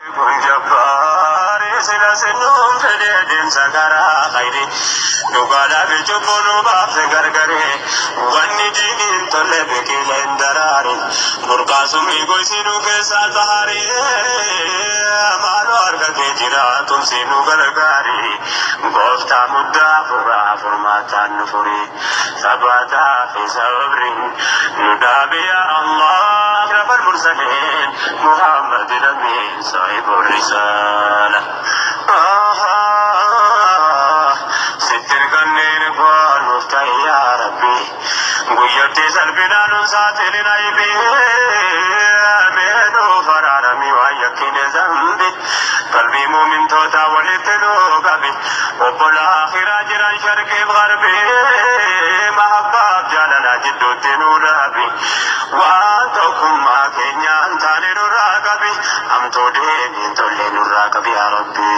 Kun jabbaari sila sinuun fedhe deemsa karaa khayri dhugaadhaa fi cubbuu nu baafte gargari wanni diiniin tolle biqila hin daraari burqaa summii goysi nu keessaa xahaari maaloo harka kee jira tumsi nu gargaari gooftaa muddaa furraa furmaataan nu furi sabaataa fi sabrin nu dhaabi yaa Allah ashrafal mursaliin Muhammad Amin saahibu risaala. Sitti kanneen waan nuuf ta'e yaa Rabbi guyyatti salphinaa nun saaxilin aybi mee nuuf araarami waan yakkine zambi qalbii muumintootaa walitti nu qabi obbola akhiraa jiran sharqiif garbi mahabbaaf jaalalaa jidduutti nu dhaabi waan tokkummaa keenyaan taane nurraa qabi hamtuu deeniin tolle nurraa qabi yaa Rabbi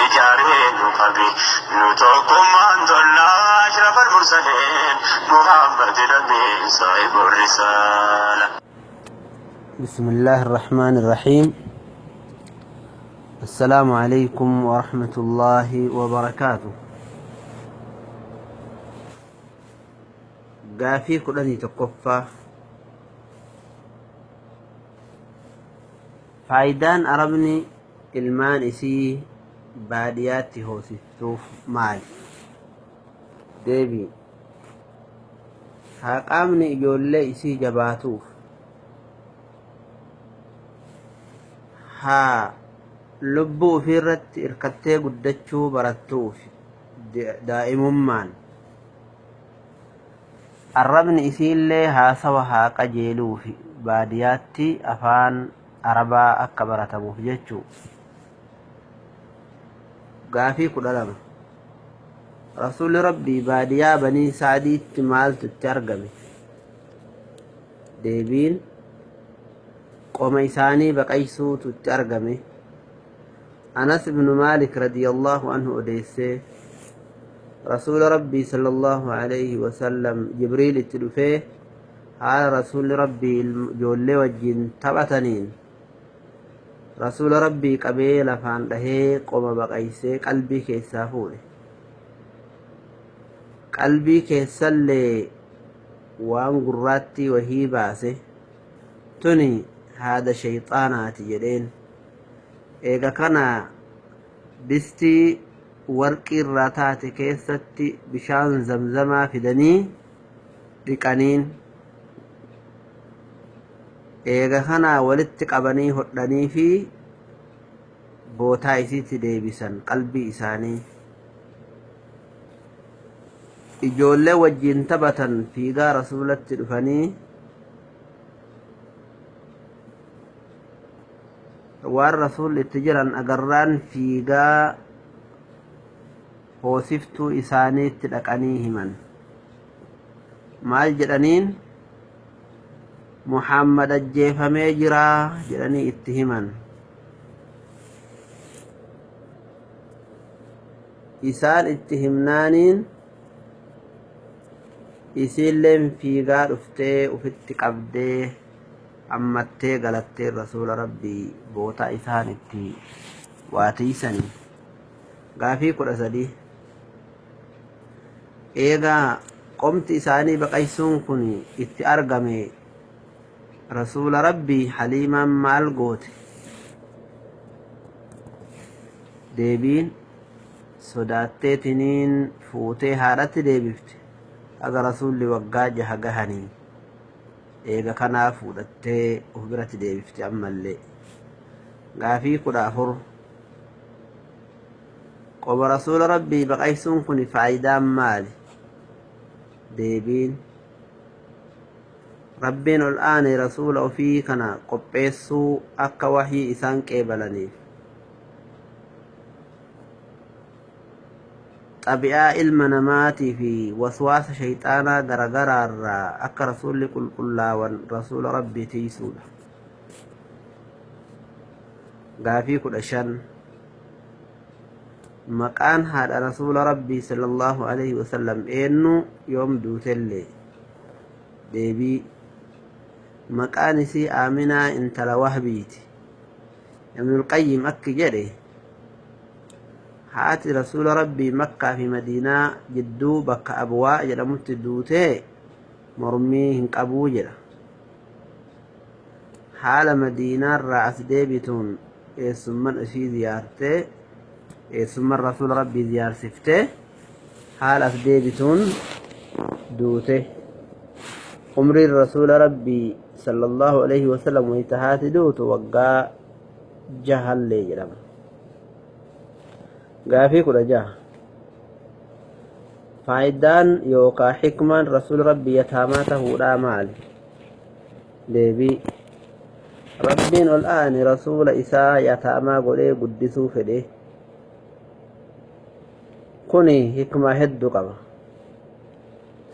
ijaaree nu qabi nu tokkummaan tollaa ashrafal mursaliin Muhammad Amin saahibu risaala. بسم الله الرحمن الرحيم. السلام عليكم ورحمة الله وبركاته. Gaafii 11ffaa: Faayidaan Arabni ilmaan isii baadiyyaatti hoosiftuuf maali? Deebii: Haa qaamni ijoollee isii jabaatuuf, haa lubbuu ofiirratti irkattee guddachuu barattuuf daa'imummaan. Arrabni isiillee haasawa haa qajeeluufi baadiyyaatti afaan Arabaa akka baratamuuf jechuu. Gaafii 12: Rasuulli Rabbii baadiyaa Banii Sa'diitti maaltu itti argame? Deebiin: Qoma isaanii baqaysuutu itti argame. Anas ibnu Maalik radiyallahu anhu odeessee, Rasuula Rabbii sallallahu alayhi wasallam Jibriil itti dhufee haala Rasuulli Rabbii ijoollee wajjin taphataniin Rasuula Rabbii qabee lafaan dhahee qoma baqaysee qalbii keessaa fuudhe. Qalbii keessallee waan gurraattii wahii baase, tuni haada shayxaanaati jedheen. Eega kana distii warqii irraa taate keessatti bishaan zamzamaa fidanii dhiqaniin. Eega kana walitti qabanii hodhanii fi bootaa isiitti deebisan qalbii isaanii. Ijoollee wajjin taphatan fiigaa Rasuulatti dhufanii waan Rasuulli itti jiran agarraan fiigaa hoosiftuu isaaniitti dhaqanii himan. Maal jedhaniin? Muhammad ajjeefamee jiraa jedhanii itti himan. Isaan itti himnaaniin isiilleen fiigaa dhuftee ufitti qabdee ammattee galattee Rasuula Rabbii bootaa isaan itti waa tiisanii. Gaafii 13: Eegaa qomti isaanii baqaysuun kun itti argame Rasuula Rabbii Haliimaan maal goote? Deebiin: Sodaatteetiniin fuutee haadhatti deebifte haga Rasuulli waggaa jaha gahanii. Eega kanaa fuudhattee uf biratti deebifte ammallee. Gaafii 14: Qoma Rasuula Rabbii baqaysuun kun faayidaan maali? Deebiin: Rabbiin ol aane Rasuula ofii kana qopheessuu akka wahyii isaan qeebalaniif. Xabi'aa ilma namaatii fi waswaasa shayxaanaa garagaraarraa akka Rasuulli qulqullaawan Rasuula Rabbii tiisuudha. Gaafii 15: Maqaan haadha Rasuula Rabbii sallallahu alaihi wasallam eenyu? Yoom duutellee? Deebii: Maqaan isii Aaminaa intala Wahbiiti. Ibnul Qayyim akki jedhe haati rasuula rabbii Makkaa fi Madiinaa jidduu bakka Abwaa jedhamutti duutee mormii hin qabuu jedha. Haala Madiinaarraa as deebituun eessumman ishii ziyaartee eessumman rasuula rabbii ziyaarsiftee haala as deebituun duute. Umriin rasuula rabbii sallallahu alaihi wasallam wayita haati duutu waggaa jahallee jedhama. Gaafii 16. Faayidaan yookaa xikmaan rasuula rabbii yataamaa tahuudhaa maali? Deebii. Rabbiin ol aane rasuula isaa yataamaa godhee guddisuu fedhe. Kuni hikmaa hedduu qaba.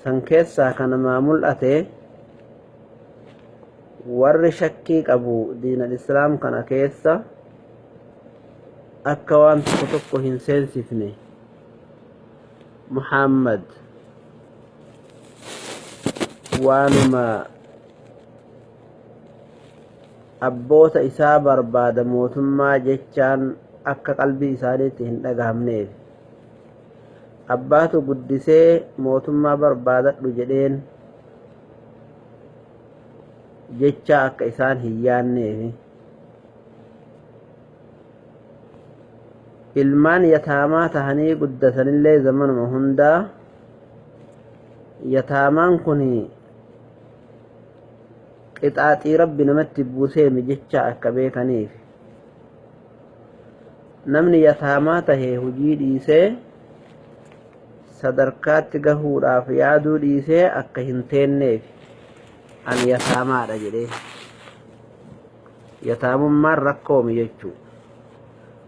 San keessaa kanamaa mul'ate warri shakkii qabu diinal islaam kana keessa akka waan tokko tokko hin seensifne Muhammad waanuma abboota isaa barbaada mootummaa jechaan akka qalbii isaaniitti hin dhagahamneef abbaatu guddisee mootummaa barbaadadhu jedheen jecha akka isaan hin yaanneef ilmaan yataamaa tahanii guddatanillee zamanuma hundaa yataamaan kun qixaaxii rabbi namatti buuseemi jecha akka beekaniif namni yataamaa tahe hujii dhiisee sadarkaatti gahuudhaaf yaaduu dhiisee akka hin teenneef ani yataamaadha jedhee yataamummaan rakkoomi jechuu.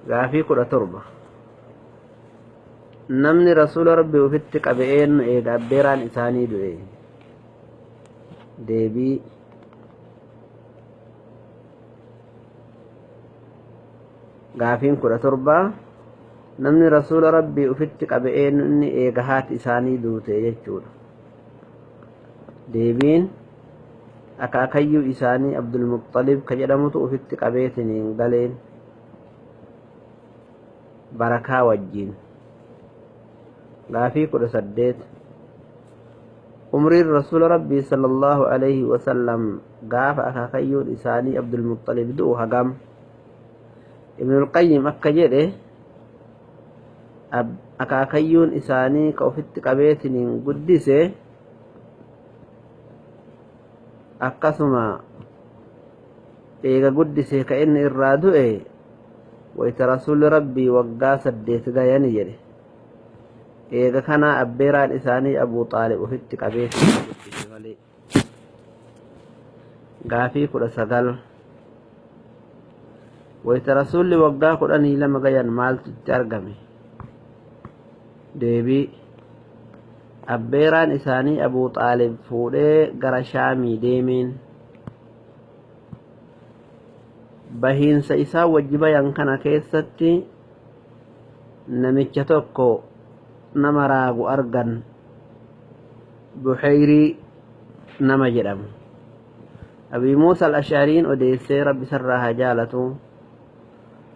Gaafii 17. Namni rasuula rabbii ofitti qabe eenyu eega abbeeraan isaanii du'e? Deebii. Gaafiin 17 namni rasuula rabbii ofitti qabe eenyu inni eega haati isaanii duute jechuudha. Deebiin akaakayyuu isaanii Abdulmuxalib ka jedhamutu ofitti qabeetiniin galeen barakaa wajjiin. Gaafii 18. Umriin rasuula rabbii sallallahu alaihi wasallam gaafa akaakayyuun isaanii Abdulmuxalib du'u hagam? Ibnul Qayyim akka jedhe akaakayyuun isaanii ka ofitti qabeetiniin guddise akkasuma eega guddise ka inni irraa du'e wayita rasuulli rabbii waggaa 8 gayani jedhe. Eega kanaa abbeeraan isaanii Abuu Xaalib ofitti qabeetiniin guddise malee. Gaafii 19. Wayita rasuulli waggaa 12 gayan maaltu itti argame? Deebii. Abbeeraan isaanii Abuu Xaalib fuudhee gara Shaamii deemeen. Bahiinsa isaa wajji bayan kana keessatti namicha tokko nama raagu argan Buhayrii nama jedhamu. Abii Muusa al-Ash'ariin odeessee rabbi sarraa haa jaalatu.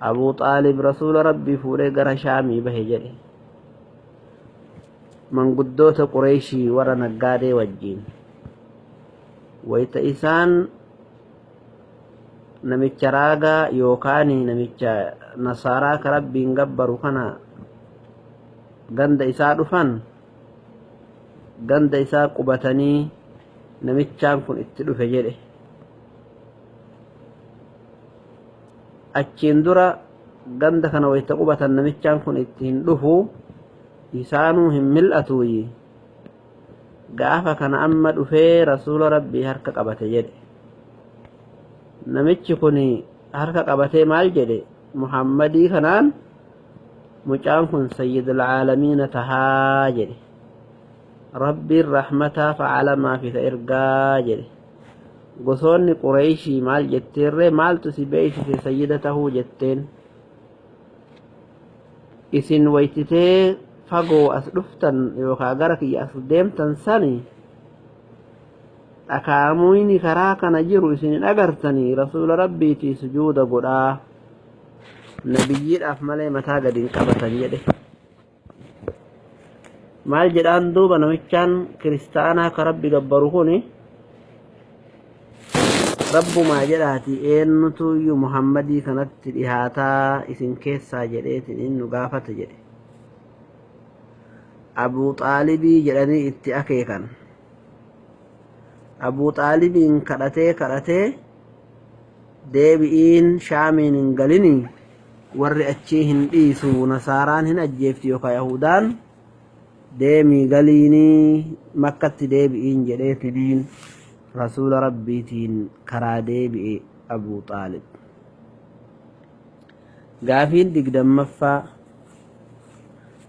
Abuu Xaalib rasuula rabbii fuudhee gara Shaamii bahe jedhe. Manguddoota Qureeshii warra naggaadee wajjiin. Wayita isaan namicha raagaa yookaan namicha nasaaraa ka rabbiin gabbaru kana ganda isaa dhufan ganda isaa qubatanii namichaan kun itti dhufe jedhe. Achiin dura ganda kana wayita qubatan namichaan kun itti hin dhufu isaanuu hin mil'atuuyi. Gaafa kana amma dhufee rasuula rabbii harka qabate jedhe. Namichi kun harka qabatee maal jedhe? Muhammadii kanaan mucaan kun sayyidul caalamiina tahaa jedhe. Rabbiin rahmataa fa'alamaa fi ergaa jedhe. Gosoonni Qureeshii maal jetteerree maaltu si beeksise sayyida tahuu jetteen? Isin waytitee fagoo as dhuftan yookaan gara kiyya as deemtan sani dhakaamuuyni karaa kana jiru isin hin agartanii rasuula rabbiitii sujuuda godhaa. Nabiyyiidhaaf malee mataa gadi hin qabatan jedhe. Maal jedhaan duuba namichaan kiristaanaa ka Rabbi gabbaru kuni rabbumaa jedhaati eenyutu iyyuu Muhammadii kanatti dhihaataa isin keessaa jedheetiin inni gaafate jedhe. Abuu Xaalibii jedhanii itti akeekan. Abuu Xaalibiin kadhatee kadhatee deebi'iin Shaamiin hin galinii warri achii hin dhiisu, nasaaraan hin ajjeefti yookaan Yahudaan, deemii galiinii Makkatti deebi'iin jedheetiniin rasuula Rabbiitiin karaa deebi'e Abuu Xaalib. Gaafiin 20ffaa,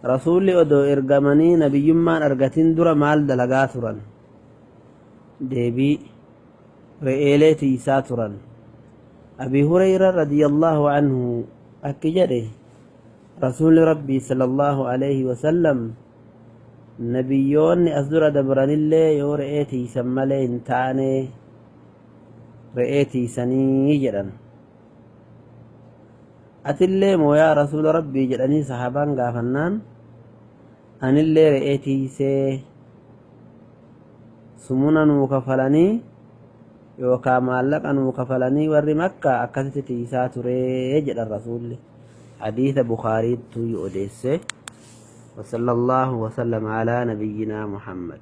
rasuulli odoo ergamanii nabiyyummaan argatin dura maal dalagaa turan? Deebii: re'eelee tiisaa turan. Abi Hureyra radiyallahu anhu akki jedhe: rasuulli Rabbii sallallahu alaihi wasallam, nabiyyoonni as dura dabranillee yoo re'ee tiisan malee hin taane, re'ee tiisanii jedhan. Atillee moo yaa rasuula Rabbii jedhanii sahaabaan gaafannaan, anillee re'ee tiisee sumuna nuu kafalanii yookaan maallaqa nuu kafalanii warri Makkaa akkasitti tiisaa turee jedhan rasuulli. Hadiisa Bukaariittu odeesse. وصلى الله وسلم على نبينا محمد.